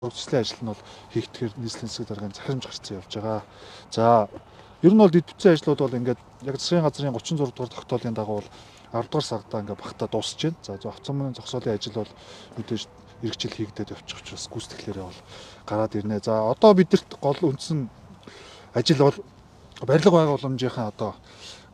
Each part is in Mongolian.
Төслийн ажил нь бол хийгдэхээр нийслэлийн засаг даргын захирамж гарцсан явж байгаа. За, ер нь бол дэд бүтцийн ажлууд бол ингээд яг засгийн газрын 36 дугаар тогтоолын дагуу бол 10 дугаар сарда ингээд багтаа дуусч байна. За, автомобилийн зогсоолын ажил бол мэдээж эргэжил хийгдээд явчих учраас гүйцэтгэлээрээ бол гараад ирнэ. За, одоо бидэрт гол үндсэн ажил бол барилга байгууламжийнхаа одоо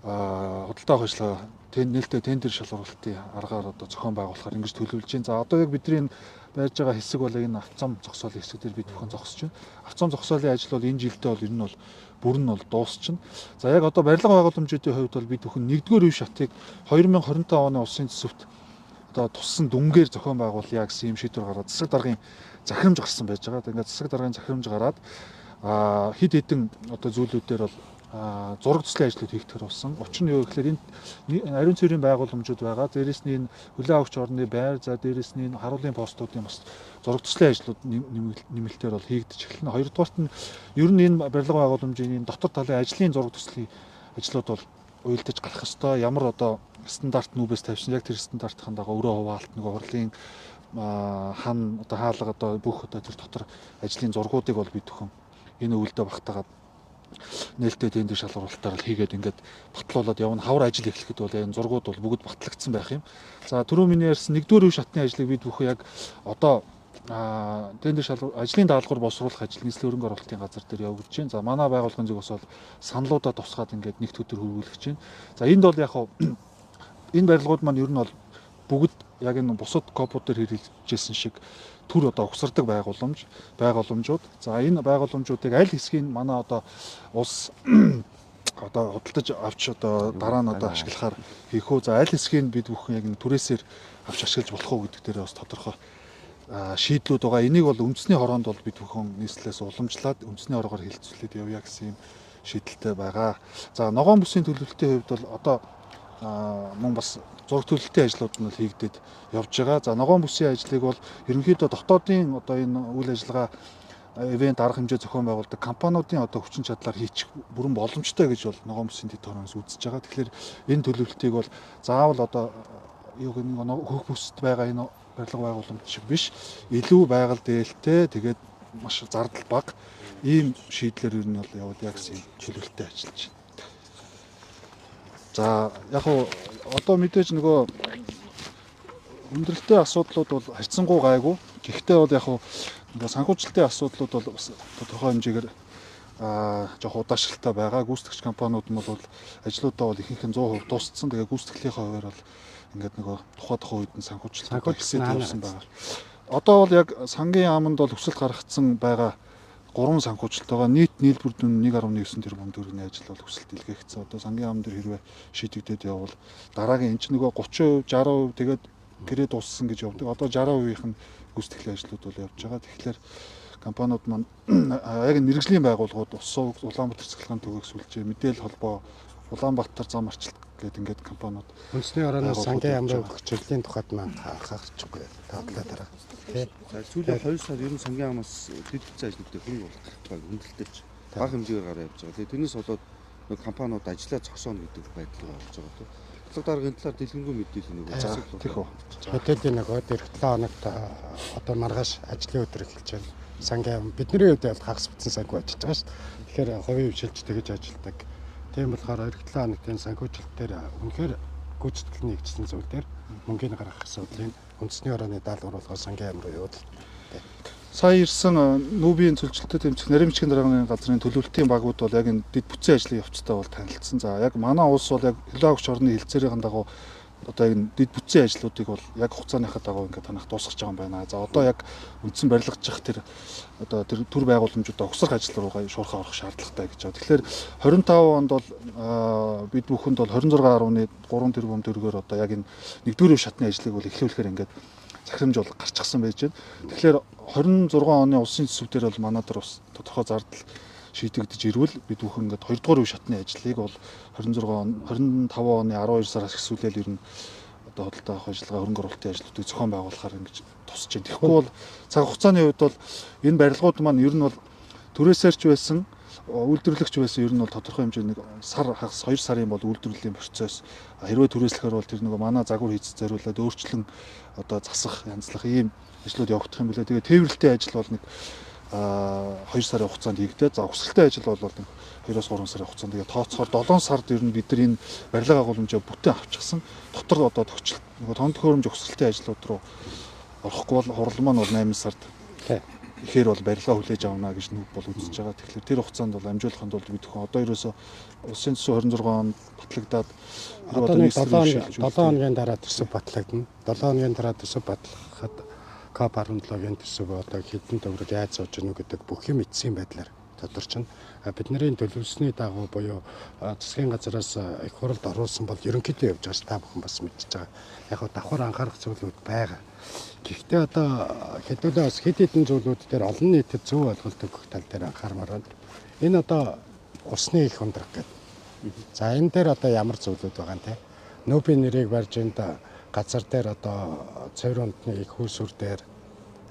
худалдаа авах ажиллагаа нээлттэй тендер шалгаруулалтын аргаар одоо зохион байгуулахаар ингэж төлөвлөж байна. За, одоо яг бидний байж байгаа хэсэг бол энэ авцам зогсоолын хэсэг дээр бид бүхэн зогсож байна. Авцам зогсоолын ажил бол энэ жилдээ бол ер нь бол бүрэн нь бол дуусчихна. За, яг одоо барилга байгууламжуудын хувьд бол бид бүхэн 1-р үе шатыг 2025 оны улсын төсөвт одоо туссан дүнгээр зохион байгуулъя гэсэн юм шийдвэр гаргаад засаг даргын захирамж гарсан байж байгаа. Ингээд засаг даргын захирамж гараад хэд хэдэн одоо зүйлүүдээр бол зураг төслийн ажлууд хийгдэхэр болсон. Учир нь юу гэхээр энэ ариун цэврийн байгууламжууд байгаа. Дээрээс нь энэ хүлээн авахч орны байр, за дээрээс нь энэ харуулын постуудын бас зураг төслийн ажлууд нэмэлтээр бол хийгдэж эхэлнэ. Хоёрдугаарт нь ер нь энэ барилга байгууламжийн энэ дотор талын ажлын зураг төслийн ажлууд бол уялдаж гарах ёстой. Ямар одоо стандарт нүүбээс тавьсан яг тэр стандартын дагуу өрөө хуваалт, нөгөө хурлын хан одоо хаалга одоо бүх одоо тэр дотор ажлын зургуудыг бол бид бүхэн энэ өвөлдөө багтаагаад нээлттэй тендер шалгаруулалтаар л хийгээд ингээд батлуулаад явна. Хавар ажил эхлэхэд бол энэ зургууд бол бүгд батлагдсан байх юм. За, түрүү миний ярьсан 1-р үе шатны ажлыг бид бүхэн яг одоо тендер шалгуур ажлын даалгавар боловсруулах ажил нийслэлийн хөрөнгө оруулалтын газар дээр явагдаж байна. За, манай байгууллагын зүгээс бол саналуудаа тусгаад ингээд нэгт өдөр хөрвүүлэх гэж байна. За, энд бол яг энэ барилгууд маань ер нь бол бүгд яг энэ бусад копууд дээр хэрэгжижсэн шиг төр одоо угсардаг байгууламжууд. За, энэ байгууламжуудыг аль хэсгийг манай одоо улс одоо худалдаж авч одоо дараа нь одоо ашиглахаар хийх үү. За, аль хэсгийг бид бүхэн яг энэ түрээсээр авч ашиглаж болох уу гэдэг дээр бас тодорхой шийдлүүд байгаа. Энийг бол үндэсний хороонд бол бид бүхэн нийслэлээс уламжлаад үндэсний хорогоор хилцүүлээд явъя гэсэн юм шийдэлтэй байгаа. За, ногоон бүсийн төлөвлөлтийн хувьд бол одоо мөн бас зураг төлөлтийн ажлууд нь бол хийгдээд явж байгаа. За, ногоон бүсийн ажлыг бол ерөнхийдөө дотоодын одоо энэ үйл ажиллагаа ивент арга хэмжээ зохион байгуулдаг компаниудын одоо хүчин чадлаар хийчих бүрэн боломжтой гэж бол ногоон бүсийн дэд хорооноос үзэж байгаа. Тэгэхээр энэ төлөвлөлтийг бол заавал одоо юу гэх нэг хөх бүсэд байгаа энэ барилга байгууламж шиг биш, илүү байгаль дээлтэй, тэгээд маш зардал бага ийм шийдлэр ер нь бол явуулъя гэсэн төлөвлөлттэй ажиллаж байна. За, яг уу одоо мэдээж нөгөө хүндрэлтэй асуудлууд бол харьцангуй гайгүй. Гэхдээ бол яг уу нөгөө санхүүжилтийн асуудлууд бол бас тодорхой хэмжээгээр жоох удаашралтай байгаа. Гүйцэтгэгч компаниуд нь бол ажлуудаа бол ихэнх нь 100% дууссан. Тэгээ гүйцэтгэлийнхээ хувиар бол ингээд нөгөө тухайн үед нь санхүүжилт хэсэг тавьсан байгаа. Одоо бол яг сангийн яаманд бол өсөлт гаргацсан байгаа 3 санхүүжилт байгаа. Нийт нийлбэр дүн 1.9 тэрбум төгрөгийн ажил бол өсөлт илгээгдсэн. Одоо сангийн яам дээр хэрвээ шийдэгдээд явбал дараагийн энэ чинь нөгөө 30%, 60% тэгээд гэрээ дууссан гэж явдаг. Одоо 60%-ийнх нь гүйцэтгэлийн ажлууд бол явж байгаа. Тэгэхээр компаниуд маань яг мэрэгжлийн байгууллагууд ус сувг, Улаанбаатар цахилгаан төвөг сүлжээ, мэдээлэл холбоо, Улаанбаатар зам арчилт гэдэг ингээд компаниуд үндэсний орооноос сангийн яам руу өгөх чиглэлийн тухайд маань анхаарчихгүй таадлаа дараа. Тий. За, сүүлийн 2 сар ер нь сангийн яамаас дэд бүтцийн ажлуудыг хөрөнгө оруулалт тухай хүндрэлтэй ч бага хэмжээгээр гараа явж байгаа. Тэгээ тэрнээс болоод нэг компаниуд ажиллаа зогсооно гэдэг байдал болж байгаа тий. Засаг даргын талаар дэлгэнгүй мэдээлэл нэг үзэх үү. Мэдээллийн нөгөө дэх 7 хоногт одоо маргааш ажлын өдөр эхэлж байна. Сангийн яам бидний хувьд бол хагас бүтэн санхүү ажиллаж байгаа шүү дээ. Тэгэхээр хувийн хвшилж тэгэж ажилладаг. Тийм болохоор эх 7 хоногт энэ санхүүжилт дээр үнэхээр гүйцэтгэл нэгжсэн зүйл дээр мөнгөний гаргах асуудлыг үндэсний орооны даалгавар болгоо сангийн яам руу явуул. Сая ирсэн нүүбийн цөлжилтөд тэмцэх нарийн бичгийн даргын газрын төлөвлөлтийн багууд бол яг энэ дэд бүтцийн ажлын явцтай бол танилцсан. За, яг манай улс бол яг хөлөө авахч орны хэлцээрийн дагуу одоо яг энэ дэд бүтцийн ажлуудыг бол яг хугацааныхаа дагуу ингээд танах дуусгаж байгаа юм байна. За, одоо яг үндсэн барилгажих тэр одоо тэр төр байгууламжуудаа угсрах ажил руугаа шуурхаа орох шаардлагатай гэж байгаа. Тэгэхээр 25 онд бол бид бүхэнд бол 26.3 тэрбум төгрөгөөр одоо яг энэ нэгдүгээр үе шатны ажлыг бол эхлүүлэхээр ингээд захирамж бол гарчихсан байж байна. Тэгэхээр 26 оны улсын төсөв дээр бол манай дээр бас тодорхой зардал шийдэгдэж ирвэл бид бүхэн ингээд 2 дугаар үе шатны ажлыг бол 26 он 25 оны 12 сараас эхлүүлээл ер нь одоо худалдаа авах ажиллагаа, хөрөнгө оруулалтын ажлуудыг зохион байгуулахаар ингэж тусч байна. Тэгэхгүй бол цаг хугацааны хувьд бол энэ барилгууд маань ер нь бол түрээсээрч байсан, үйлдвэрлэгч байсан, ер нь бол тодорхой хэмжээний нэг сар хагас 2 сарын бол үйлдвэрлэлийн процесс. Хэрвээ түрээслэхээр бол тэр нөгөө манай загвар хийц зориулаад өөрчлөн одоо засах, янзлах ийм ажлууд явагдах юм билээ. Тэгээ тээвэрлэлтийн ажил бол нэг 2 сарын хугацаанд хийгдээд, за угсралтын ажил бол нэг 2-3 сарын хугацаанд, тэгээ тооцохоор 7 сард ер нь бид нар энэ барилга агуулмжаа бүтэн авчихсан. Дотор одоо төгчлөлт нөгөө тон төхөөрөмж угсралтын ажлууд руу орохгүй бол хурал маань бол 8 сард ихээр бол барилга хүлээж авна гэж нүг бол үзэж байгаа. Тэгэхээр тэр хугацаанд бол амжуулахын тулд бид хүн одоо ерөөсө улсын төсөв 26 онд батлагдаад одоо нэг 7 хоногийн дараа төсөв батлагдана. 7 хоногийн дараа төсөв батлахад КОП 17-гийн төсөв одоо хэдэн төгрөг яаж сууж гэнэ гэдэг бүх юм эцсийн байдлаар тодорчно. Бидний төлөвлөсний дагуу буюу засгийн газараас их хурлд оруулсан бол ерөнхийдөө явж байгаа ш, та бүхэн бас мэдчихэж байгаа. Яг хөө давхар анхаарах зүйлүүд байгаа. Гэхдээ одоо хэдүүлээ бас хэд хэдэн зүйлүүд дээр олон нийтэд зөв ойлголт өгөх тал дээр анхаармаар байна. Энэ одоо усны их ундрах гэдэг. За энэ дээр одоо ямар зүйлүүд байгаа юм те? Нүүбийн нэрийг барьж энд газар дээр одоо цэвэр унтны их хүүсүр дээр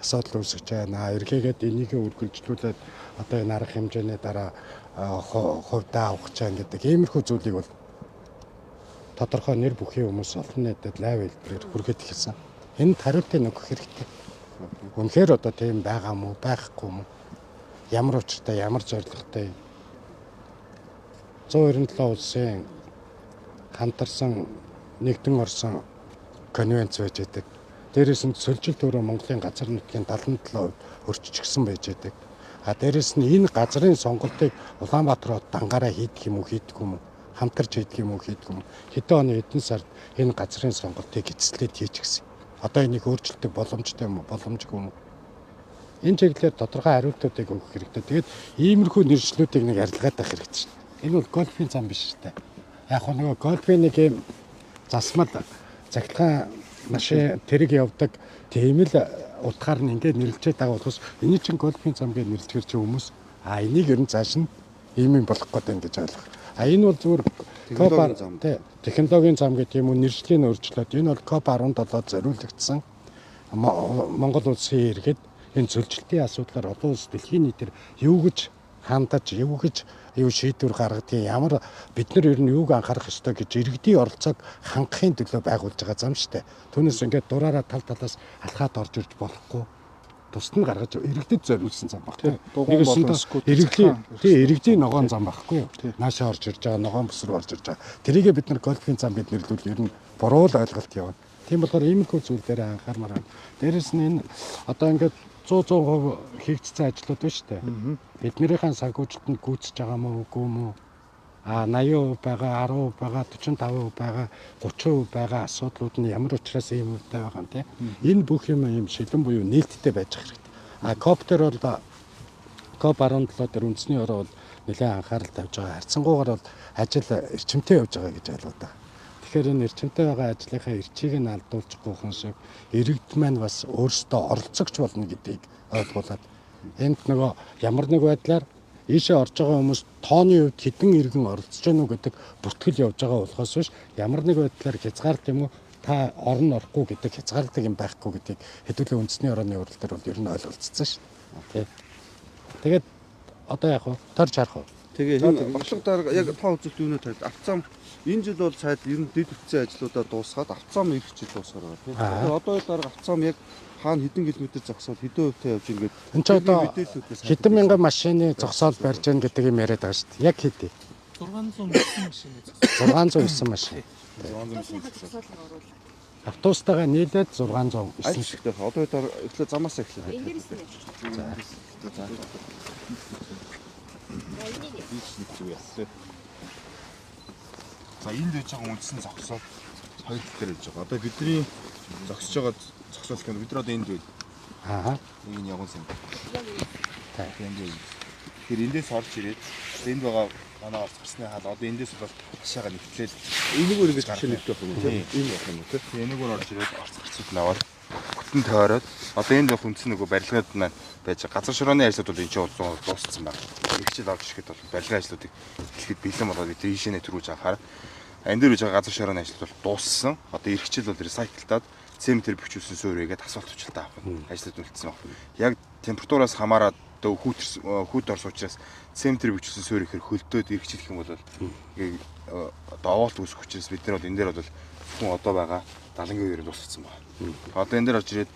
асуудал үүсгэж байна. Эргээгээд энийг үргэлжлүүлээд одоо энэ арга хэмжээний дараа хувьдаа авах гэж байна гэдэг иймэрхүү зүйлийг бол тодорхой нэр бүхий хүмүүс олон нийтэд лайв хэлбэрээр хүргээд эхэлсэн. Энэ хариултыг өгөх хэрэгтэй. Үнэхээр одоо тийм байгаа мó, байхгүй мó? Ямар учиртай, ямар зорилготой? 197 улсын хамтарсан нэгдэн орсон конвенц байж байдаг. Дээрээс нь сөлжил төрөө Монголын газар нутгийн 77% өрччихсэн байж байдаг. А дээрээс нь энэ газрын сонголтыг Улаанбаатар хот дангаараа хийдэх юм уу, хийдэх юм уу? Хамтарч хийдэх юм уу, хийдэх юм уу? Хэдэн оны хэдэн сард энэ газрын сонголтыг эцэслээд хийчихсэн. Одоо энийг өөрчлөлтөг боломжтой юм уу, боломжгүй юм уу? Энэ чиглэлээр тодорхой хариултуудыг өгөх хэрэгтэй. Тэгээд иймэрхүү нэршлүүдийг нэг арилгаад байх хэрэгтэй шин. Энэ бол гольфийн зам биш шүү дээ. Яг хөө нөгөө гольфийн нэг юм засмал цахилгаан машин тэрэг явдаг тийм л утгаар нь ингээд нэрлжээд байгаа болохоос энэ чинь гольфийн зам гэж нэрлэхээр чи хүмүүс а энийг ер нь цааш нь ийм юм болох гээд байна гэж ойлгох. А энэ бол зүгээр Технологийн зам. Технологийн зам гэдэг юм уу, нэршлийн өөрчлөлт. Энэ бол КОП 17 зориулагдсан Монгол улсын иргэд энэ зөрчилтийн асуудлаар олон улс дэлхийн нийтээр юу гэж хандаж, юу гэж юу шийдвэр гаргадгийг, ямар бид нар ер нь юуг анхаарах ёстой гэж иргэдийн оролцоог хангахын төлөө байгуулж байгаа зам шүү дээ. Түүнээс ингээд дураараа тал талаас алхаад орж ирж болохгүй. Тусад нь гаргаж иргэдэд зориулсан зам баггүй. Нэгсэндээ иргэдийн иргэдийн ногоон зам баггүй юу? Наашаа орж ирж байгаа, ногоон бүс рүү орж ирж байгаа. Тэрийгээ бид нар гольфийн зам гэд нэрлвэл ер нь буруу л ойлголт явна. Тийм болохоор иймэрхүү зүйл дээр анхаармаар байна. Дээрэс нь энэ одоо ингээд 100% хийгдсэн ажлууд байна шүү дээ. Биднийхэн санхүүжилтэнд гүйцэж байгаа мó үгүй мó? А 80% байгаа, 10% байгаа, 45% байгаа, 30% байгаа асуудлууд нь ямар учраас ийм өвтэй байгаа юм те. Энэ бүх юм ийм шилэн буюу нээлттэй байж хэрэгтэй. А КОП дээр бол КОП 17 дээр үндэсний ороо бол нэлээд анхаарал тавьж байгаа. Харьцангуйгаар бол ажил эрчимтэй явж байгаа гэж ойлгоод байгаа. Тэгэхээр энэ эрчимтэй байгаа ажлынхаа эрчийг нь алдуулчихгүй хүн шиг иргэд маань бас өөрсдөө оролцогч болно гэдгийг ойлгуулад энд нөгөө ямар нэг байдлаар ийшээ орж байгаа хүмүүс тооны хувьд хэдэн иргэн оролцож гэнэ үү гэдэг бүртгэл явж байгаа болохоос биш ямар нэг байдлаар хязгаарлалт юм уу та орно орохгүй гэдэг хязгаарлалт юм байхгүй гэдгийг хэдүүлээ үндэсний орооны хурал дээр бол ер нь ойлголцсон шүү дээ. Тэгээд одоо яг уу торж харах уу? Тэгээ энэ ботлого дарга яг та үзэлт юунаа тавьд. Авцаам энэ жил бол сайд ер нь дэд бүтцийн ажлуудаа дуусгаад авцаам ирэх жил дуусгаар байгаа тийм. Тэгэхээр одоо дарга авцаам яг хаана хэдэн километр зогсоод хэдэн хувьтай явж ингээд энэ ч одоо хэдэн мянган машины зогсоол барьж гэн гэдэг юм яриад байгаа шүү дээ. Яг хэд? 609 машины зогсоол. 609 машин. 609 зогсоол. Автобустайгаа нийлээд 609. Аль хэсэгтэй одоо дарга эхлээ замаас эхлэе. Эндээс нь. За. За. За энд байж байгаа үндсэн зогсоол хоёр тал дээр байж байгаа. Одоо бидний зогсож байгаа зогсоол гэх юм бид нар одоо энд байна. Аа. Нэг нь ягуун сан. Энд байна. Тэгэхээр эндээс орж ирээд энд байгаа манай орц гарсны хаал одоо эндээс бол хашаага нэгтлээл Энэгээр ингэж жишээ нэгдэх юм уу тийм. Энэ байх юм уу тийм. Энэгээр орж ирээд орц гарцыг нь аваад бүтэн тойроод одоо энд байх үндсэн нөгөө барилгад маань байж байгаа. Газар шорооны ажлууд бол энэ чинь дууссан байна. Их жил орж ирэхэд бол барилгын ажлуудыг эхлэхэд бэлэн болоод бид ийшээ төрүүлж авахаар энэ дээр үж байгаа газар шорооны ажлууд бол дууссан. Одоо эх жил бол ресайклдаад цементээр бэхжүүлсэн суурьгээд асфальт хүчлэлт авах ажлууд үлдсэн байна. Яг температураас хамаарат одоо хүүт орсон учраас цементээр бэхжүүлсэн суурь ихээр хөлдөөд эх жил гэх юм бол одоо овоолт үүсэх учраас бид нар бол энэ дээр бол зөвхөн одоо байгаа 70-гийн үеэр дууссан байна. Одоо энэ дээр орж ирээд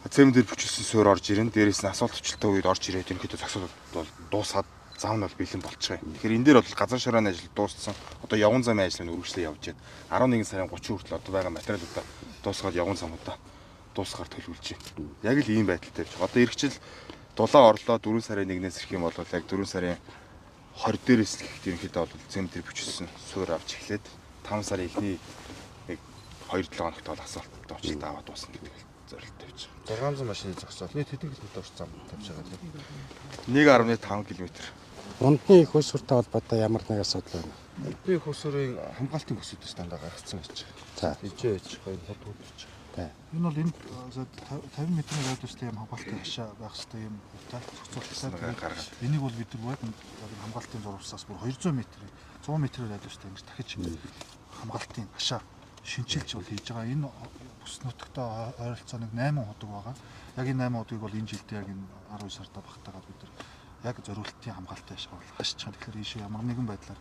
Цементээр бүчилсэн суурь орж ирэн. Дээрээс нь асфальт хүчлэлтэй үед орж ирээд ерөнхийдөө зогсоол бол дуусаад зам нь бол бэлэн болчих юм. Тэгэхээр энэ дээр бол газар шорооны ажил дууссан. Одоо явган замын ажил нь үргэлжлээ явж байна. 11 сарын 30 хүртэл одоо байгаа материалуудаа дуусгаад явган замуудаа дуусгаар төлөвлөж байна. Яг л ийм байдалтай явж байгаа. Одоо эх жил дулаан орлоо 4 сарын 1-ээс ирэх юм бол яг 4 сарын 20 дээрээс л ихэд ерөнхийдөө бол цементээр бүчилсэн суурь авч эхлээд 5 сарын эхний нэг 2-7 хоногт бол асфальттай очилт аваад дуусна гэдэг зорилт тавьж байгаа. 600 машины зогсоол. Нийт хэдэн километр зам тавьж байгаа тийм. 1.5 км. Ундны их усүртэй холбоотой ямар нэг асуудал байна. Би их усрын хамгаалтын бүсүүдээс дандаа гаргацсан байж байгаа. За. Ижээ иж хоёр хот хөдөлж. Тий. Энэ бол энэ 50 метрийн радиустай юм хамгаалтын хашаа байх хэрэгтэй юм хувьтай зохицуулттай. Гаргаад. Энийг бол бид нар яг энэ хамгаалтын зурвасаас бүр 200 метр, 100 метрийн радиустай ингэж дахиж хамгаалтын хашаа шинчилж бол хийж байгаа. Энэ бүс нутагтаа ойролцоо нэг 8 худаг байгаа. Яг энэ 8 худгийг бол энэ жилдээ яг энэ 12 сарда багтаагаад бид нар яг зориултын хамгаалтын хашаа бол хашиж байгаа. Тэгэхээр ийшээ ямар нэгэн байдлаар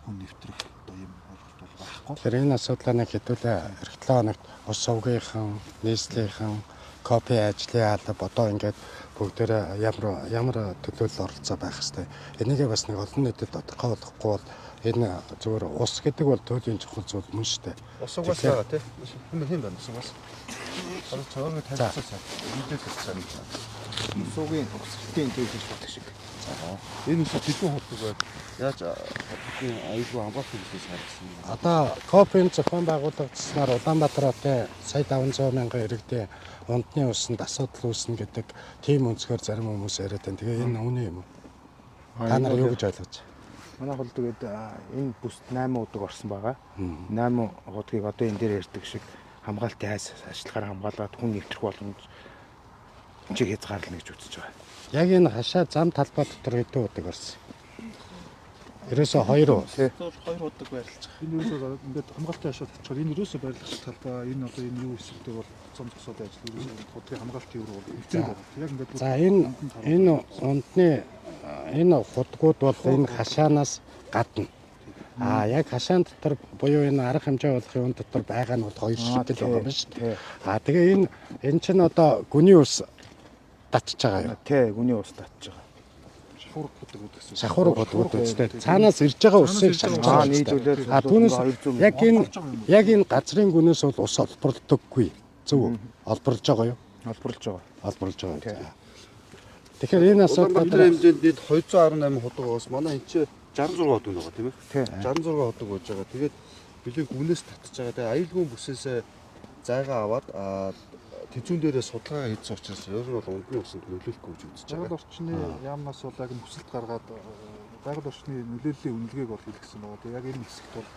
хүн нэвтрэх одоо ийм ойлголт бол байхгүй. Тэгэхээр энэ асуудлаа нэг хэдүүлээ эх 7 хоногт ус сувгийнхан, нийслэлийнхэн, копи ажлын алба одоо ингээд бүгдээрээ ямар ямар төлөөлөл оролцоо байх хэвээр. Энийгээ бас нэг олон нийтэд тодорхой болохгүй бол энэ зүгээр ус гэдэг бол туйлын чухал зүйл мөн шүү дээ. Ус угаас байгаа тийм. Хэн хэн байна ус угаас? Одоо цоорны танилцсан сайн. Мэдээлэл сайн. Суугийн угсралтын төлөж бодох шиг. Энэ ус хэдэн хот байна? Яаж хотын аюулгүй хамгаалтын бүсээс гаргасан юм бэ? Одоо копийн зохион байгуулагдсанаар Улаанбаатар хотын сая 500 мянган иргэдийн ундны усанд асуудал үүснэ гэдэг тийм өнцгөр зарим хүмүүс яриад байна. Тэгээ энэ үнэн юм уу? Та нар юу гэж ойлгож байна? Манай хол тэгээд энэ бүст 8 удаг орсон байгаа. 8 удгийг одоо энэ дээр ярьдаг шиг хамгаалтын айс ажиллахаар хамгаалаад хүн нэвтрэх боломж чиг хязгаарлана гэж үзэж байгаа. Яг энэ хашаа зам талбай дотор хэдэн удаг орсон? Ерөөсөө хоёр уу? Бол хоёр удаг байрлаж байгаа. Энэ ерөөсөө ингээд хамгаалтын хашаа татчихвал энэ ерөөсөө байрлах талбай энэ одоо энэ юу хэсэгтэй бол зам зогсоод ажил ерөөсөө худгийн хамгаалтын юу бол нэвтрээд байгаа. Яг ингээд За энэ энэ ундны энэ худгууд бол энэ хашаанаас гадна. А яг хашаан дотор буюу энэ арга хэмжээ болох юм дотор байгаа нь бол хоёр шиг л байгаа юм шүү дээ. А тэгээ энэ энэ чинь одоо гүний ус татчих байгаа юу? Тий, гүний ус татж байгаа. шахуурга худгууд гэсэн. Шахуурга худгууд үстэй. Цаанаас ирж байгаа усыг шахаж Аа байгаа. нийлүүлээд А түүнээс яг энэ яг энэ газрын гүнээс бол ус олборлдоггүй. Зөв үү? Олборлж байгаа юу? олборлж байгаа. Олборлж байгаа. За. Тэгэхээр энэ асуудал Улаанбаатарын хэмжээнд нийт 218 худаг байгаас манай энэ чи 66 худаг байгаа тийм ээ. Тий. 66 худаг байж байгаа. Тэгээд билег гүнээс татж байгаа. Тэгээд аюулгүй бүсээсээ зайгаа аваад тэзүүн дээрээ судалгаа хийсэн учраас ер нь бол ундны усанд нөлөөлөхгүй гэж үзэж Байгаль байгаа. орчны яамнаас бол яг нөхцөлд гаргаад байгаль орчны нөлөөллийн үнэлгээг бол хийлгэсэн байгаа. Тэгээ яг энэ хэсэгт бол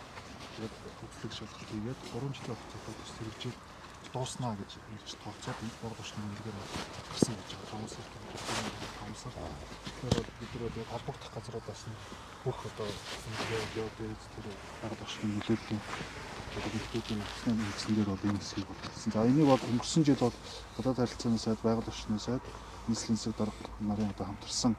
яг хөглөг шалгалт хийгээд 3 жилийн хугацаатай төс хэрэгжиж дууснаа гэж ирж тооцоод энэ байгаль орчны үнэлгээ нь гарсан гэж байгаа. 5 сард 5 сард. Тэгэхээр бол бид нар бол яг холбогдох газруудаас нь бүх одоо үнэлгээ геодез тэр байгаль орчны нөлөөллийн нөлөөдийн авсны нэгсэн дээр бол энэ хэсгийг бол хэлсэн. За энийг бол өнгөрсөн жил бол гадаад харилцааны сайд, байгаль орчны сайд, нийслэлийн засаг дарга нарын одоо хамтарсан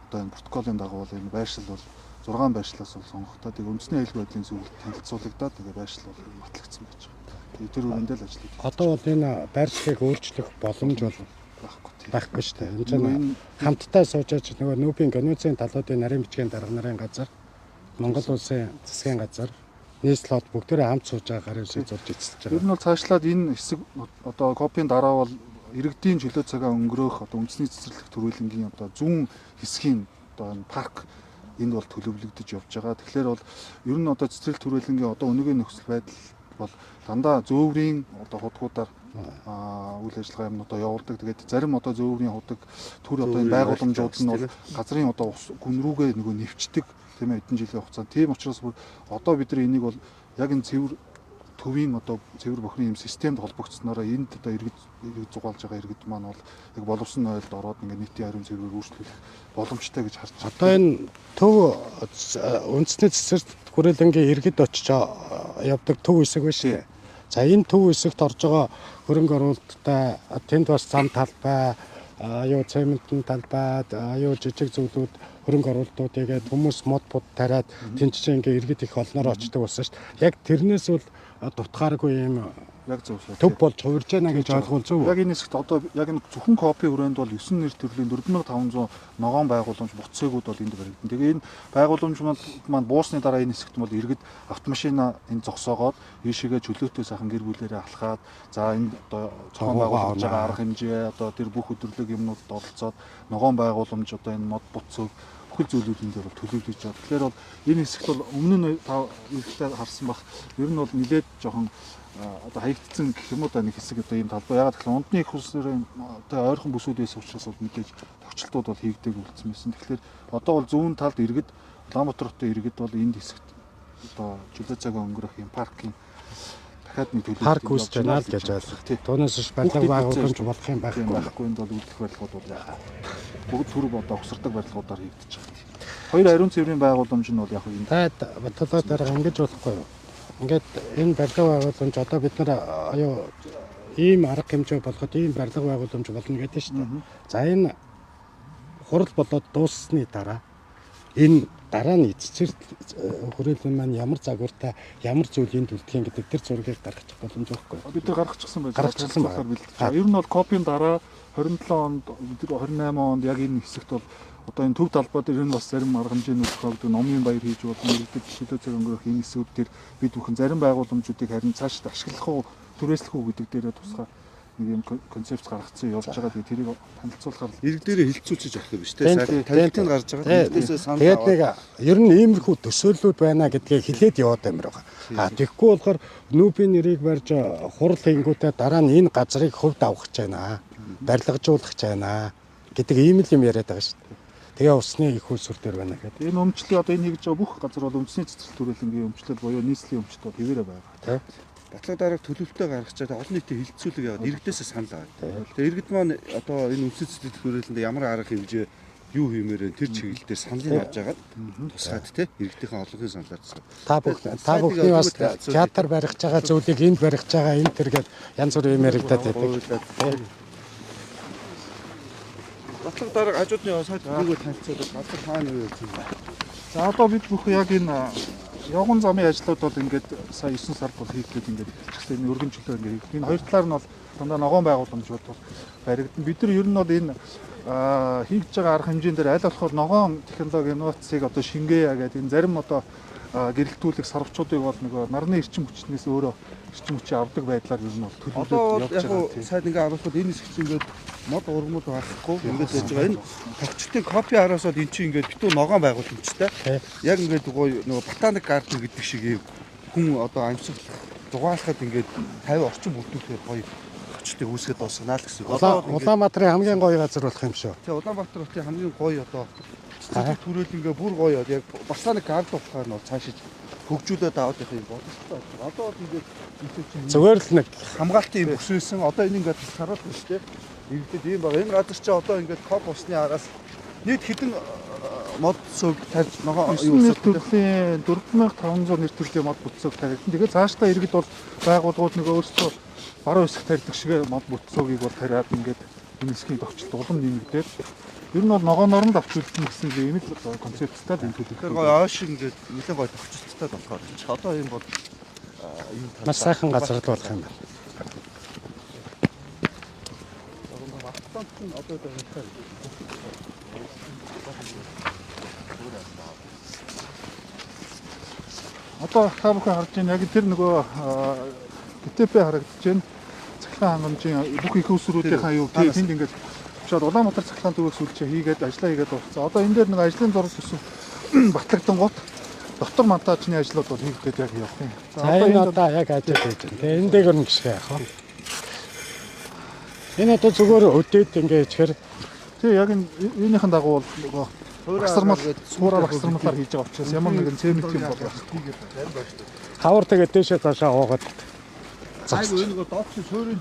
одоо энэ протоколын дагуу бол энэ байршил бол 6 байршлаас бол сонгогдоод тэгээ үндэсний аюулгүй байдлын зөвлөлд танилцуулагдаад тэгээ байршил бол батлагдсан байж байгаа. Тэгээ тэр үрэндээ л ажиллаж одоо бол энэ байршлыг өөрчлөх боломж бол байхгүй тийм. байхгүй шүү дээ. Энэ чинь хамтдаа суужаач нөгөө нүүбийн конвенцийн талуудын нарийн бичгийн дарга нарын газар, Монгол улсын засгийн газар, нийслэл хот бүгдээрээ хамт сууж байгаа гарын үсгийг зурж эцэлж Ер байгаа. нь бол цаашлаад энэ хэсэг одоо копийн дараа бол иргэдийн чөлөө цагаа өнгөрөөх одоо үндэсний цэцэрлэг төрүүлэнгийн одоо зүүн хэсгийн одоо энэ парк энд бол төлөвлөгдөж явж байгаа. Тэгэхээр бол ер нь одоо цэцэрлэг төрүүлэнгийн одоо өнөөгийн нөхцөл байдал бол дандаа зөөврийн одоо худгуудаар үйл ажиллагаа юмнуудаа явуулдаг. Тэгээд зарим одоо зөөврийн худаг төр одоо энэ Зөөврийн байгууламжууд нь бол байршил, газрын одоо ус гүн рүүгээ нөгөө нэвчдэг тийм ээ эдэн жилийн хугацаанд. Тийм учраас бүр одоо бид нар энийг бол яг энэ цэвэр төвийн одоо цэвэр бохирын юм системд холбогдсноороо энд одоо иргэд зугаалж байгаа иргэд маань бол яг боловсон нойлд ороод ингээд нийтийн ариун цэврээр үйлчлэх боломжтой гэж харж байна. Одоо энэ төв үндэсний цэцэрлэг хүрээлэнгийн иргэд очиж явдаг төв хэсэг байна шүү дээ. За энэ төв хэсэгт орж байгаа хөрөнгө оруулалттай тэнд бас зам талбай, юу цементэн талбай, юу жижиг зүйлүүд хөрөнгө оруулалтууд игээд хүмүүс мод бод тариад тэнд чинь ингээ иргэд их олноор очдог болсон шүү дээ. Яг тэрнээс бол дутгааргүй юм Яг зөв. Төв болж хувирж байна гэж ойлгуул зөв үү? Яг энэ хэсэгт одоо яг энэ зөвхөн копи хүрээнд бол 9 нэр төрлийн 4500 ногоон байгууламж буцээгүүд бол энд баригдана. Тэгээ энэ байгууламж маань буусны дараа энэ хэсэгт бол иргэд автомашина энэ зогсоогоод ийшээгээ чөлөөтэй сайхан гэр бүлээрээ алхаад за энэ одоо зохион байгуулж байгаа арга хэмжээ одоо тэр бүх өдөрлөг юмнуудад оролцоод ногоон байгууламж одоо энэ мод буцөг бүхэл зүйлүүдэн дээр бол төлөвлөж байгаа. Тэгэхээр бол энэ хэсэгт бол өмнө нь та ирэхдээ харсан бах ер нь бол нилээд жоохон одоо хаягдсан гэх юм уу да нэг хэсэг одоо ийм талбай. Ягаад гэвэл ундны их усрын одоо ойрхон бүсүүд байсан учраас бол мэдээж тохичлтууд бол хийгдэг үлдсэн байсан. Тэгэхээр одоо бол зүүн талд иргэд Улаанбаатар хотын иргэд бол энд хэсэгт одоо чөлөө цаг өнгөрөх юм паркийн дахиад нэг төлөвлөлт Парк үүсэж байна л гэж ойлгох. Түүнээс биш барилга байгууламж болох юм байхгүй. Байхгүй энд бол үлдэх барилгууд бол бүгд төрөв одоо огсордог барилгуудаар хийгдэж байгаа. Хоёр ариун цэврийн байгууламж нь бол яг энэ Та Батлаа дарга ингэж болохгүй юу? Ингээд энэ барилга байгууламж одоо бид нар аюу ийм арга хэмжээ болгоход ийм барилга байгууламж болно гэдэг шүү дээ. За энэ хурал болоод дууссаны дараа энэ дараа нь эцэцэр хүрээлэн маань ямар загвартай ямар зүйл энд үлдэх юм гэдэг тэр зургийг гаргачих боломж байхгүй. Бид нар гаргачихсан байж Гаргачихсан байна. Ер нь бол копийн дараа 27 онд 28 онд яг энэ хэсэгт бол одоо энэ төв талбай дээр ер нь бас зарим арга хэмжээнүүд тохиогддог номын баяр хийж болно, иргэдэд чөлөө цаг өнгөрөх энэ хэсгүүд дээр бид бүхэн зарим байгууламжуудыг харин цаашд ашиглах уу, түрээслэх үү гэдэг дээрээ тусгай нэг юм концепц гаргацсан явж байгаа. Тэгээ тэрийг танилцуулахаар Иргэдээрээ хилцүүлчихэж болох юм биш үү? Сайн танилтыг гарч байгаа. Иргэдээсээ санал Тэгээд нэг ер нь иймэрхүү төсөөллүүд байна гэдгээ хэлээд яваад амир байгаа. А тэгэхгүй болохоор нүүбийн нэрийг барьж хурал хийнгүүтээ дараа нь энэ газрыг хөвд авах гэж байна. Барилгажуулах гэж байна гэдэг ийм л юм яриад байгаа шүү дээ. Тэгээ усны их усүр дээр байна гэдэг. Энэ өмчлөлийн одоо энэ хийж байгаа бүх газар бол үндэсний цэцэрлэг төрөлнгийн өмчлөл буюу нийслэлийн өмчлөлт бол хэвээрээ байгаа. Батлаг дарга төлөвлөлтөө гаргаж чад олон нийтийн хилцүүлэг яваад иргэдээсээ санал аваад. Тэгээ иргэд маань одоо энэ үндэсний цэцэрлэг төрөлөнд ямар арга хэмжээ юу хиймээр вэ тэр чиглэл дээр саналыг авч агаад тусгаад те иргэдийнхээ олонхын саналаар тусгаад. Та бүхний бас театр барих байгаа зүйлийг энд барих байгаа энэ төр гээд янз бүрийн юм яригадаад байдаг. Батлаг дарга хажуудны сайд нэгөө танилцуулаад газар хаана юу явж байна. За одоо бид бүхэн яг энэ явган замын ажлууд бол ингээд сая 9 сард бол хийгдээд ингээд эхэлчихсэн. Энэ өргөн чөлөө ингээд хийгдэн. Энэ хоёр талаар нь бол дандаа ногоон байгууламжууд бол баригдана. Бид нар ер нь бол энэ хийгдэж байгаа арга хэмжээн дээр аль болохоор ногоон технологи инновацийг одоо шингээе гэдэг энэ зарим одоо гэрэлтүүлэх сарвчуудыг бол нөгөө нарны эрчим хүчнээс өөрөө эрчим хүчээ авдаг байдлаар ер нь бол төлөвлөд явж байгаа. Сайд ингээ харуулхад энэ хэсэг чинь ингээд мод ургамал байхгүй ингээд байж байгаа. Энэ тогтчтын копи хараасаад эн чинь ингээд битүү ногоон байгууламжтай. Яг ингээд гоё нөгөө ботаник гарден гэдэг шиг юм хүн одоо амьсгалах дугаалахад ингээд 50 орчим бүрдүүлэхээр гоё тогтчтыг үүсгээд дуусгана л гэсэн. Улаанбаатарын хамгийн гоё газар болох юм шүү. Тэгээ Улаанбаатар хотын хамгийн гоё одоо цэцэрлэг төрөл ингээ бүр гоё яг ботаник гарден болохоор нь бол цаашиж хөгжүүлээд аваад явах юм боломжтой болж байгаа. Одоо бол ингээд зүгээр л нэг хамгаалтын юм бүсвэсэн. Одоо энэ ингээд харуулах нь шүү дээ. Иргэдэд ийм байгаа. Энэ газар чи одоо ингээд коп усны араас нийт хэдэн мод сүг тарьж ногоо юу нэр төрлийн 4500 нэр төрлийн мод бүтцөг таригдана. Тэгээд цаашдаа иргэд бол байгууллагууд нэг өөрсдөө баруун хэсэг тарьдаг шиг мод бүтцөгийг бол тариад ингээд энэ хэсгийн товчлолт улам нэмэгдээд ер нь бол ногооноор нь авч үлдэнэ гэсэн ийм л концепцтай л энэ төлөв. Тэгэхээр гоё ойш ингээд нэлээд гоё товчлолттой болохоор чи одоо ийм бол ийм маш сайхан газар л болох юм байна. Одоо та бүхэн харж байна яг тэр нөгөө ГТП харагдаж байна. Цахилгаан хангамжийн бүх их усруудынхаа юу тэнд ингээд очоод Улаанбаатар цахилгаан төвөг сүлжээ хийгээд ажиллаа хийгээд болсон. Одоо энэ дээр нэг ажлын зураг төсөв батлагдсан гот дотор монтажны ажлууд бол хийгдээд яг явах юм. За энэ одоо яг ажил хийж байна. Тэгээ энэ дээр нь гიშгэ яах вэ? Энэ одоо зүгээр өдөөд ингээ ичгээр тий яг энэ юуныхан дагуу бол нөгөө багсармал суураа багсармалаар хийж байгаа учраас ямар нэгэн цемент юм бол байхгүй. Хавар тэгээ дээшээ цаашаа уугаад зогсож. Энэ нөгөө дооч суурийн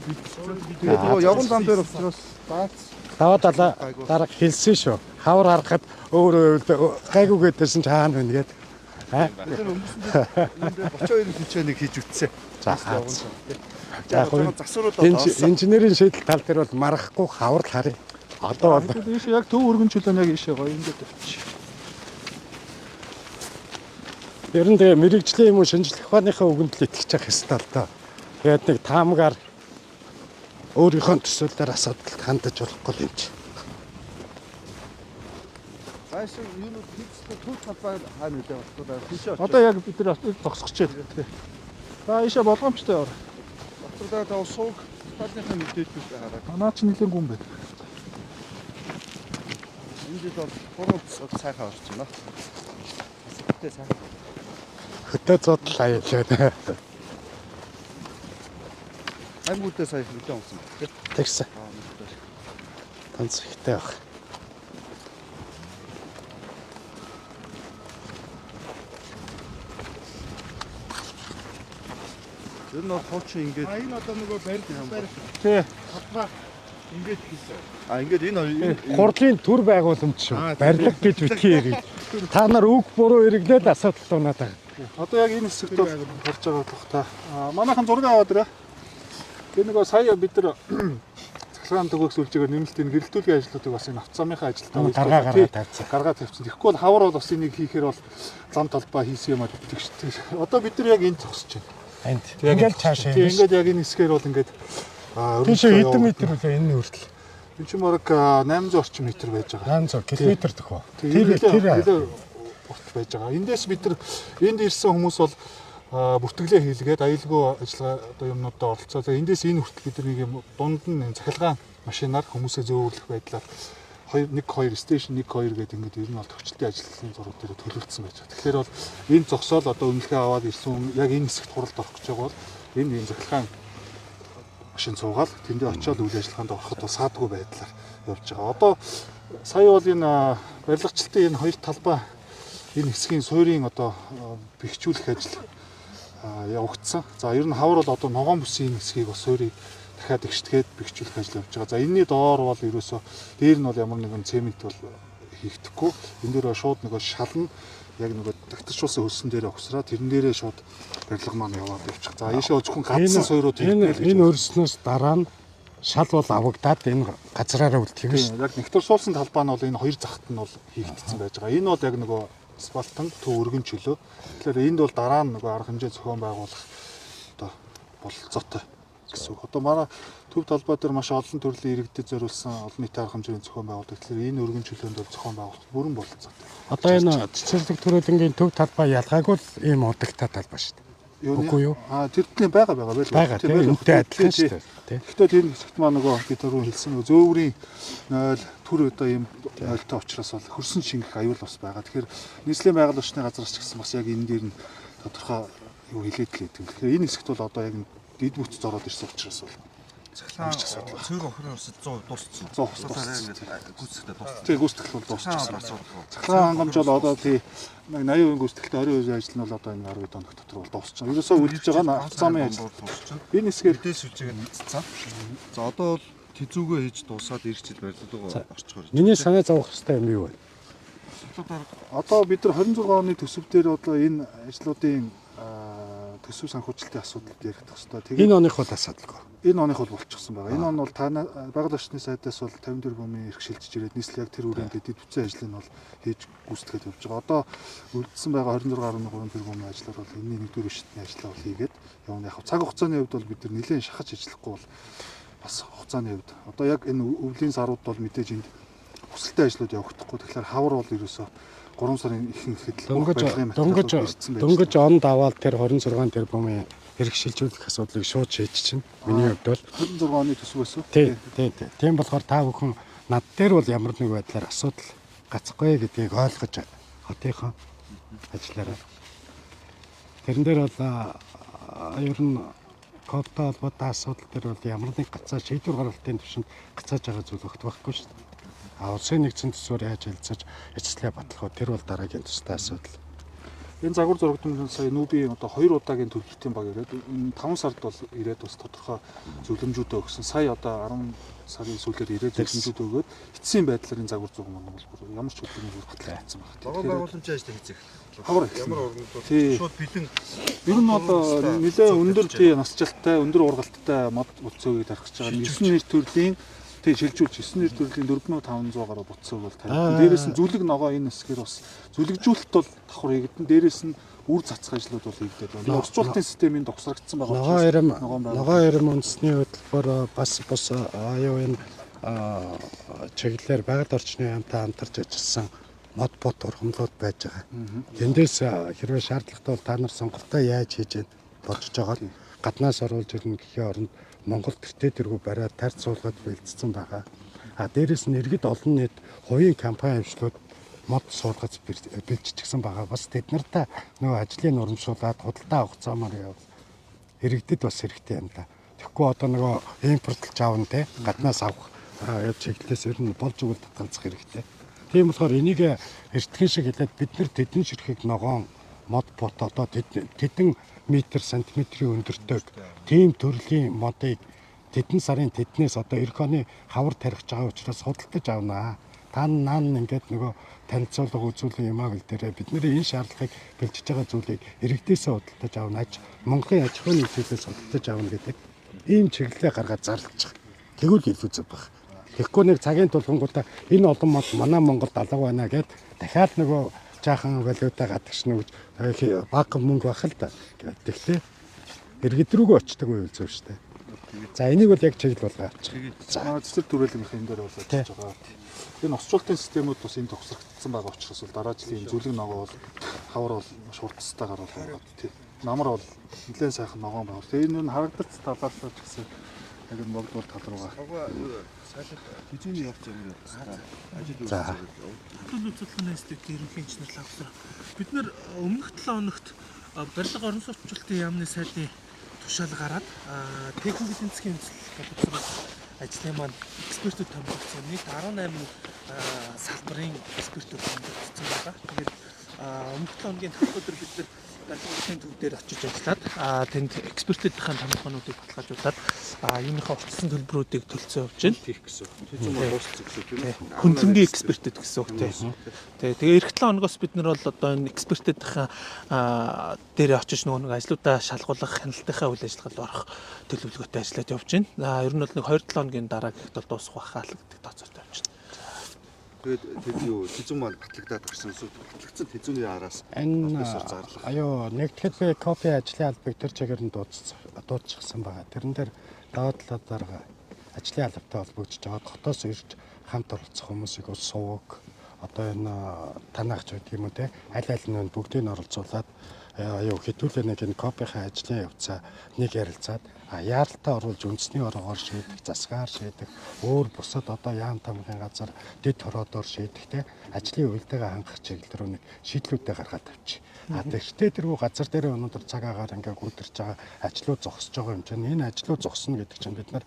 тэгээд нөгөө явган зам дээр учраас баац даваа далаа дарга хэлсэн шүү. Хавар харахад өөрөө гайгүй гэдээсэн ч хаана вэ гээд. Тэр өнгөрсөн жил 32 хичээнийг хийж үтсэн. За яг засварууд инженерийн шийдэл тал дээр бол марахгүй хавар л харъя. Одоо бол ийш яг төв өргөн чөлөө яг ийшээ гоё ингээд авчи. Ер нь тэгээ мэрэгжлийн юм уу шинжлэх ухааныхаа үгэнд л итгэж явах ёстой л доо. Тэгээд нэг таамгаар өөрийнхөө төсөөллөөр асуудалд хандаж болохгүй юм чи. Цааш юунууд хийцтэй төв талбай хаана үлээ болтоо тийшээ очиж. Одоо яг бид нар зогсох гэж байна. За ийшээ болгоомжтой яваа. Батар дараа сууг талынхаа мэдээлэл хараа. Манаа чи нэлээд гүн байна. Энэ жил бол гурван цэцэг сайхан орж байна. Гэтэ сайхан. Хөтөө зудлал аюулаа. Аймагуудаа сая нэлээд унсан байна тий. Тэгсэн. Аа мэдээ. Ганц ихтэй баг. Ер нь бол хуучин ингээд Энэ одоо нөгөө барилга барих Тий. талбай ингээд хийсэн. а ингээд энэ хоёр Хурлын төр байгууламж шүү. Барилга гэж битгий ярив. Та нар үг буруу хэрэглээд асуудал унаад байгаа. Одоо яг энэ хэсэгт бол харж байгаа болох та. Аа, Манайхан зураг аваад ирээ. Тэгээ нөгөө сая бид нар цахилгаан төгөөх сүлжээгээр нэмэлт энэ гэрэлтүүлгийн ажлуудыг бас энэ авцаамынхаа ажилтаа Гаргаа гаргаа тавьсан. Гаргаа тавьсан. Тэгэхгүй бол хавар бол бас энийг хийхээр бол зам талбай хийсэн юм а гэдэг шүү дээ. Одоо бид нар яг энд зогсож байна. Энд. Яг Ингээл цаашаа Тийм юм. ингээд яг энэ хэсгээр бол ингээд аа Тийшээ өргөжлөө хэдэн явуулна. метр үлээ энэ хүртэл? Энэ чинь бараг 800 орчим метр байж байгаа. 800 км төхөө. Тийм, Тэр тэр нэлээ урт байж байгаа. Эндээс бид нар энд ирсэн хүмүүс бол бүртгэлээ хийлгээд аюулгүй ажиллагаа одоо юмнуудаа оролцоо. Тэгээ эндээс энэ хүртэл бид нар нэг юм дунд нь энэ цахилгаан машинаар хүмүүсээ зөөвөрлөх байдлаар 2 1 2 station 1 2 гэдэг ингээд ер нь бол төвчлөлтийн ажиллагааны зураг дээр төлөвлөсөн байж байгаа. Тэгэхээр бол энэ зогсоол одоо үнэлгээ аваад ирсэн хүн яг энэ хэсэгт хуралд орох гэж байгаа бол энэ ийм цахилгаан машин суугаал тэндээ очиод үйл ажиллагаанд ороход бол саадгүй байдлаар явж байгаа. Одоо сая бол энэ барилгачлалтын энэ хоёр талбай энэ хэсгийн суурийн одоо бэхжүүлэх ажил явагдсан. За ер нь хавар бол одоо ногоон бүсийн энэ хэсгийг бас суурийг дахиад эгштгээд бэхжүүлэх ажил явж байгаа. За энэний доор бол ерөөсөө дээр нь бол ямар нэгэн цемент бол хийгдэхгүй. Энэ дээр бол шууд нөгөө шална яг нөгөө тагтарчулсан хөлсөн дээр огсраа тэрэн дээрээ шууд барилга маань яваад явчих. За ийшээ зөвхөн гадсан суурьуд энэ хийгдэл гэж энэ өрснөөс дараа нь шал бол авагдаад энэ газраараа үлдэх юм шүү. Тийм, яг нэгтэрсуулсан талбай нь бол энэ хоёр захт нь бол хийгдсэн байж байгаа. Энэ бол яг нөгөө асфальтан төв өргөн чөлөө. Тэгэхээр энд бол дараа нь нөгөө арга хэмжээ зохион байгуулах одоо бололцоотой гэсэн үг. Одоо манай төв талбай дээр маш олон төрлийн иргэдэд зориулсан олон нийтийн арга хэмжээний зохион байгуулдаг. Тэгэхээр энэ өргөн чөлөөнд бол зохион байгуулалт бүрэн бололцоотой. Одоо энэ цэцэрлэг төрөлнгийн төв талбай ялгаагүй л ийм удагтай талбай шүү дээ. Юуны? Үгүй юу? Аа, тэр төрлийн байгаа байгаа байл. Байгаа тийм үнэтэй адилхан шүү дээ. Тий. Гэхдээ тэр хэсэгт маань нөгөө би түрүү хэлсэн нөгөө зөөврийн 0 төр одоо ийм 0-той учраас бол хөрсөн шингэх аюул бас байгаа. Тэгэхээр нийслэлийн байгаль орчны газраас ч гэсэн бас яг энэ дээр нь тодорхой юу хилээд л байдаг. Тэгэхээр энэ хэсэгт бол одоо яг дэд бүт зороод ирсэн учраас бол цахилгаан цэвэр охирын урсал 100% дууссан. 100% дууссан. Гүйцэтгэхдээ дууссан. Тий гүйцэтгэл бол дуусчихсан. Цахилгаан Цахилгаан хангамж бол одоо тий 80% гүйцэтгэлтэй 20% ажил нь бол одоо энэ 10 хоног дотор бол дуусчихна. Ерөөсөө үлдэж байгаа нь авцаамын ажил. Энэ хэсгээр Мэдээ сүлжээгээр нэгдсэн. За одоо бол тэзүүгээ хийж дуусаад эх жил барилга орчихоор. Миний санаа зовох хэрэгтэй юм юу вэ? Одоо бид нар 26 оны төсөв дээр одоо энэ ажлуудын төсөв санхүүжилтийн асуудал яригдах хэрэгтэй. Тэгээд Энэ оных бол асуудалгүй. энэ оных бол болчихсон байгаа. Энэ он бол та байгаль орчны сайдаас бол 54 бомын эрх шилжиж ирээд нийслэл яг тэр хүрээнд дэд бүтцэн ажлыг нь бол хийж гүйцэтгээд явж байгаа. Одоо үлдсэн байгаа 26.3 тэрбумын ажлаар бол энэний нэгдүгээр шатны ажлаа бол хийгээд явна. Яг цаг хугацааны хувьд бол бид нар нэлээд шахаж ажиллахгүй бол бас хугацааны хувьд одоо яг энэ өвлийн сарууд бол мэдээж энд хүсэлтэй ажлууд явагдахгүй. Тэгэхээр хавар бол ерөөсөө 3 сарын ихэнхэд л бүх Дөнгөж барилгын дөнгөж материалууд ирсэн байж дөнгөж онд аваад тэр 26 тэрбумын эрх шилжүүлэх асуудлыг шууд шийдчихнэ. Миний хувьд бол 26 оны төсөв байсан. тий тий тий. Тийм болохоор та бүхэн над дээр бол ямар нэг байдлаар асуудал гацхгүй гэдгийг ойлгож хотынхон ажиллаарай. Тэрэн дээр бол ер нь кодтой холбоотой асуудал дээр бол ямар нэг гацаа шийдвэр гаргалтын түвшинд гацааж байгаа зүйл огт байхгүй шүү дээ. А улсын нэгдсэн төсвөр яаж хэлцэж эцэслээ батлах вэ? Тэр бол дараагийн тустай асуудал. Энэ загвар зурагтмын сая нүүбийн одоо 2 удаагийн төлөвлөлтийн баг ирээд энэ 5 сард бол ирээд бас тодорхой зөвлөмжүүдээ өгсөн. Сая одоо 10 сарын сүүлээр ирээд зөвлөмжүүд өгөөд эцсийн байдлаар энэ загвар зураг маань бол бүр ямар ч хөдөлгөөний бүр батлагдсан байна. Ногоон Тэгэхээр байгууламжийн ажил хийх. Хавар эхэлсэн. Ямар орнууд Тий. шууд бэлэн ер нь бол нэлээ өндөр тий насжилттай, өндөр ургалттай мод бүлцөөгийг тарих гэж байгаа. 9 нэр төрлийн Тий, шилжүүлж 9 нэр төрлийн 4500 гаруй бутсыг бол тавигдана. Дээрээс нь зүлэг ногоо энэ хэсгээр бас зүлэгжүүлэлт бол давхар хийгдэн. Дээрээс нь үр цацах ажлууд бол хийгдээд байна. Орчуулалтын системийн догсрагдсан байгаа Ногоо эрем ногоон байгуулалт. ногоо эрем үндэсний хөтөлбөр бас бус аюу энэ чиглэлээр байгаль орчны яамтай хамтарч ажилласан мод бот ургамлууд байж байгаа. Тэндээс хэрвээ шаардлагатай бол та нар сонголтоо яаж хийж яах бодож байгаа гаднаас оруулж ирнэ гэхийн оронд Монгол тэртээ тэргүй бариад тарц суулгаад бэлдсэн байгаа. А дээрэс нь иргэд олон нийт хувийн компани хвшлүүд мод суулгаж бэлтжчихсэн байгаа. Бас тэд нартай нөгөө ажлыг урамшуулад худалдаа авах замаар явал иргэдэд бас хэрэгтэй юм да. Тэгэхгүй одоо нөгөө импортлж аавна те гаднаас авах яг чиглэлээс ер нь болж өгөл татгалзах хэрэгтэй. Тийм болохоор энийг эртхэн шиг хэлээд бид нар тэдэн ширхэг ногоон мод бот одоо тэдэн метр сантиметрийн өндөртэй тийм төрлийн модыг тэдэн сарын тэднээс одоо эх оны хавар тарих байгаа учраас худалдаж авнаа. Та наан ингээд нөгөө танилцуулга үзүүлэн юм аа гэл дээрээ бидний энэ шаардлагыг бэлтжиж байгаа зүйлийг иргэдээсээ худалдаж авна. Аж Монголын аж ахуйн нэгжлээс худалдаж авна гэдэг ийм чиглэлээ гаргаад зарлчих. Тэгвэл илүү зөв байх. Тэгэхгүй нэг цагийн тулгангуудаа энэ олон мод манай Монголд алга байна гэд дахиад нөгөө жаахан валюта гадагш нүгж бага мөнгө байх л да. Тэгэхээр иргэд рүүгээ очдөг үйл зөв шүү дээ. За энийг бол яг чиглэл болгоо авчих. За Манай цэцэр түрээлгийнх энэ дээр бол ажиллаж байгаа. Энэ орчуулалтын системүүд бас энэ төгсрөгдсөн байгаа учраас бол дараа жилийн зүлэг ногоо бол хавар бол маш хурцтайгаар бол байгаа. Тий. Намар бол нэлээд сайхан ногоон байгаа. Тэгээ энэ нь харагдац талаас ч гэсэн яг энэ богдвол тал руугаа. Хизээний явц юм байна. Ажил За. Хөтөл үзүүлэлтийн институтийн ерөнхий инженер Лавсар. Бид нэр өмнөх 7 хоногт барилга орон сууцчлалтын яамны сайдын тушаал гараад техник эдийн засгийн үндэслэл боловсруулах ажлын маань экспертүүд томилогдсон. Нийт 18 салбарын экспертүүд томилогдсон байгаа. Тэгээд өмнөх 7 хоногийн 5 өдөр бид нэр барилга урлагийн төв дээр очиж ажиллаад тэнд экспертүүдийн томилгоонуудыг баталгаажуулаад юуныхаа уртсан төлбөрүүдийг төлцөө явж байна. Тийх гэсэн. Тэзүүн бол дууссан гэсэн тийм үү? Хөндлөнгийн экспертүүд гэсэн үг тийм. Тэгээ эх 7 хоногоос бид нар бол одоо энэ экспертүүдийн дээр очиж нөгөө нэг ажлуудаа шалгуулах, хяналтынхаа үйл ажиллагаанд орох төлөвлөгөөтэй ажиллаад явж байна. Ер нь бол нэг 2-7 хоногийн дараа гэхэд бол дуусах байхаа л гэдэг тооцоотой явж байна. Тэгээд тэд юу тэзүүн маань батлагдаад гарсан эсвэл батлагдсан тэзүүний араас Энэ албасаар зарлах. аюу нэгтгэл би кофе ажлын албыг тэр чигээр нь дуудчихсан байгаа. Тэрэн дээр даваа талаа дарга ажлын албатай холбогдож байгаа хотоос ирж хамт оролцох хүмүүсийг ус сувг одоо энэ танаагч байдаг юм уу те аль аль нь бүгдийг нь оролцуулаад аюу хэдүүлээ нэг энэ кофехийн ажлын явцаа нэг ярилцаад яаралтай оруулж үндэсний ороогоор шийдэх, засгаар шийдэх, өөр бусад одоо яам тамгын газар дэд хороодоор шийдэх те ажлын уялдаагаа хангах чиглэл рүү нэг шийдлүүдээ гаргаад авчих. А тэгтээ тэргүй газар дээр өнөөдөр цаг агаар ингээ гүйдэрч байгаа ажлууд зогсож байгаа юм чинь энэ ажлууд зогсно гэдэг чинь бид нар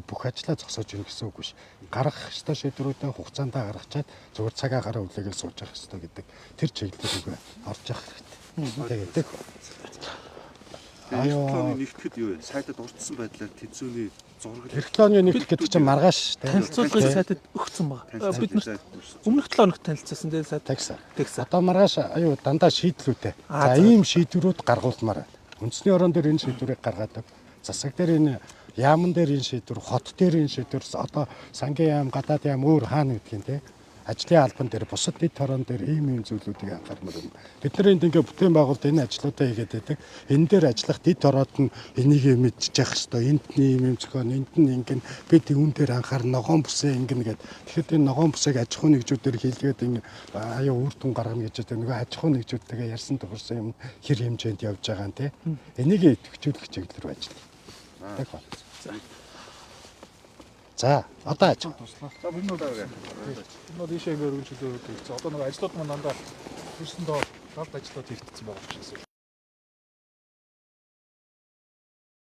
бүх ажлаа зогсоож ийн гэсэн үг биш. Гаргах ёстой шийдвэрүүдээ хугацаанд гаргачаад зүгээр цаг агаараа үлээгээл сууж явах ёстой гэдэг тэр чиглэл рүү орж явах хэрэгтэй. Тэгээд Аюу. Аюу нэгтгэхэд юу вэ? Сайдад урдсан байдлаар тэзүүний зураг Эрхлөөний нэгтгэх гэдэг чинь маргааш те. Танилцуулгыг сайдад өгсөн байгаа. Бид нарт өмнөх 7 хоногт танилцсан тийм сайд. Тэгсэн. Тэгсэн. Одоо маргааш аюу дандаа шийдлүүдээ. Аа, За за. ийм шийдвэрүүд гаргуулмаар байна. Үндэсний орон дээр энэ шийдвэрийг гаргаад өг. Засаг дээр энэ яамн дээр энэ шийдвэр, хот дээр энэ шийдвэр, одоо сангийн яам, гадаад яам өөр хаана гэдгийг те. Ажлын албан дээр, бусад дэд хорон дээр ийм ийм зүйлүүдийг анхаармаар байна. Бид нар энд ингээ бүтээн байгуулалт энэ ажлуудаа хийгээд байдаг. Энэ дээр ажиллах дэд хороод нь энийг мэдчих хэвээр, энд нь ийм юм зохион, энд нь ингэн бид үүн дээр анхаар ногоон бүсээ ингэнэ гэд. Тэгэхээр энэ ногоон бүсийг аж ахуйн нэгжүүдээр хийлгээд ингэ аюу үр дүн гаргана гэж байдаг. Нөгөө аж ахуйн нэгжүүдтэйгээ ярьсан тохирсон юм хэр хэмжээнд явж байгаа юм те. Энийг идэвхжүүлэх чиглэл рүү ажиллая. Тэг ба. За, одоо аж. За бид нар энэ бол ийшээ ингээ өргөн чөлөө хийгдсэн. Одоо нөгөө ажлууд маань дандаа ирсэн доо далд ажлууд хийгдсэн байгаа учраас